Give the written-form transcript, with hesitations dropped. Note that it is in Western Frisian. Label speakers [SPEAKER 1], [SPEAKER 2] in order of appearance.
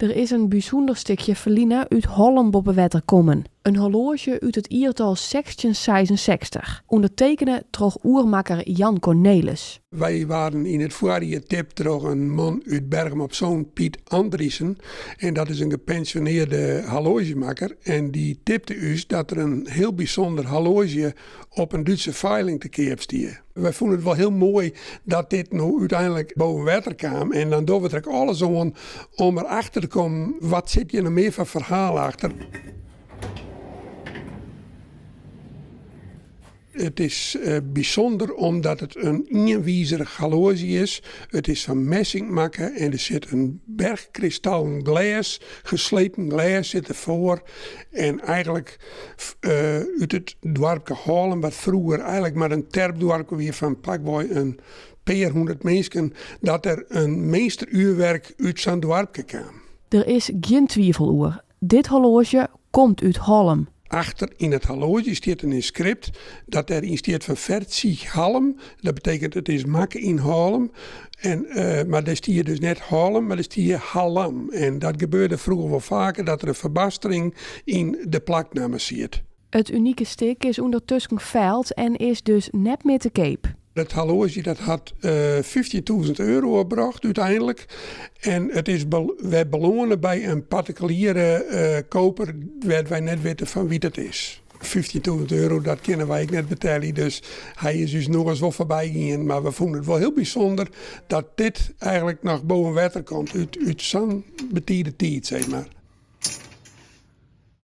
[SPEAKER 1] Der is in bysûnder stikje ferline út Hollum boppe wetter kommen. In horloazje út it jiertal 1666, ûndertekene troch oermakker Jan Cornelis.
[SPEAKER 2] Wy waarden yn it foarjier tipt troch in man út Bergen op Zoom, Piet Andriessen. En dat is in gepensionearde horloazjemakker. En dy tipte ús dat der in hiel bysûnder horloazje op in Dútse feiling te keap stie. Wy fûnen it wol hiel moai dat dit no úteinlik boven wetter kaam. En dan dogge we der ek alles oan om der achter te kommen, wat sit hjir noch mear foar ferhaal achter. It is bysûnder omdat it in ienwizerich horloazje is. It is fan messing makke en der sit in berchkristallen glês, geslepen glês sit der foar. En eigentlik út it doarpke Hallum, wat froeger eigentlik mar in terpdoarpke wie fan pakwei in pear hûndert minsken, dat der in meunsteruerwerk út sa'n doarpke kaam.
[SPEAKER 1] Der is gjin twivel oer, dit horloazje komt út Hallum.
[SPEAKER 2] Achter yn it horloazje stiet in ynskript dat dêryn stiet fan Verzig Hallum. Dat betekent it is makke yn Hallum. En, mar dêr stie dus net Hallum, mar der stie Hallam. En dat gebeurde froeger wol faker, dat der in ferbastering yn de plaknamme siet.
[SPEAKER 1] It unike stik is ûndertusken feild en is dus net mear te keap.
[SPEAKER 2] Dat horloazje dat hat 15.000 euro opbrocht úteinlik. En it is wer belâne by in partikuliere koper wêr't wy net witte fan wie't it is. 15.000 euro, dat kinne wy ek net betelje, dus hy is ús noas wol foarby gien. Mar we fûnen it wol hiel bysûnder dat dit eigentlik noch boven wetter komt út sa'n betide tiid, sis mar.